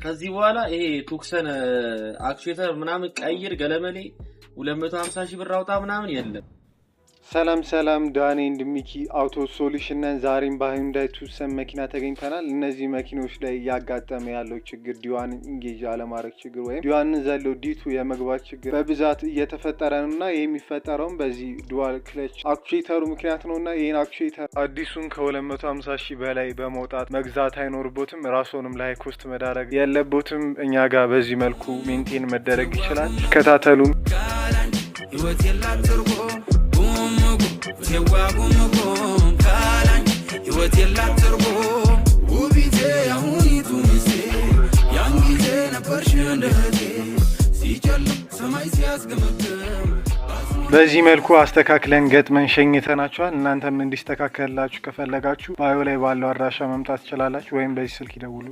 ከዚህ በኋላ ይሄ ቱክሰን actuator ምናምን ቀይር ገለመሌ 250 ሺህ ብር አውጣ ምናምን የለም። ሰላም ሰላም፣ ዳኔ and ሚኪ Auto Solution ነን። ዛሬም በሃዩንዳይ ቱሰን መኪና ተገኝተናል። እነዚህ መኪኖች ላይ እያጋጠመ ያለው ችግር D1 ን engage አለማድረግ ችግር ወይም D1 ን ዘሎ D2 የመግባት ችግር በብዛት እየተፈጠረ ነው እና ይህ የሚፈጠረውም በዚህ dual clutch actuator ኡ ምክንያት ነው እና ይህን actuator አዲሱን ከ250 ሺህ በላይ በመውጣት መግዛት አይኖርቦትም። ራስዎንም ላይ cost መዳረግ የለቦትም። እኛ ጋር በዚህ መልኩ maintain መደረግ ይችላል። ከታተሉን። ህይወት የላት ትርጉም ቴዋ ጉምጉም ካላንቺ ህይወት የላት ትርጉም። ውቢቴ አሁኒቱ ሚስቴ፣ ያን ጊዜ ነበርሽ እንደ እህቴ፣ ሲጨልም ሰማይ ሲያስገመግም። በዚህ መልኩ አስተካክለን ገጥመን ሸኝተናቸዋል። እናንተም እንዲስተካከልላችሁ ከፈለጋችሁ bio ላይ ባለው አድራሻ መምጣት ትችላላችሁ፣ ወይም በዚህ ስልክ ይደውሉ።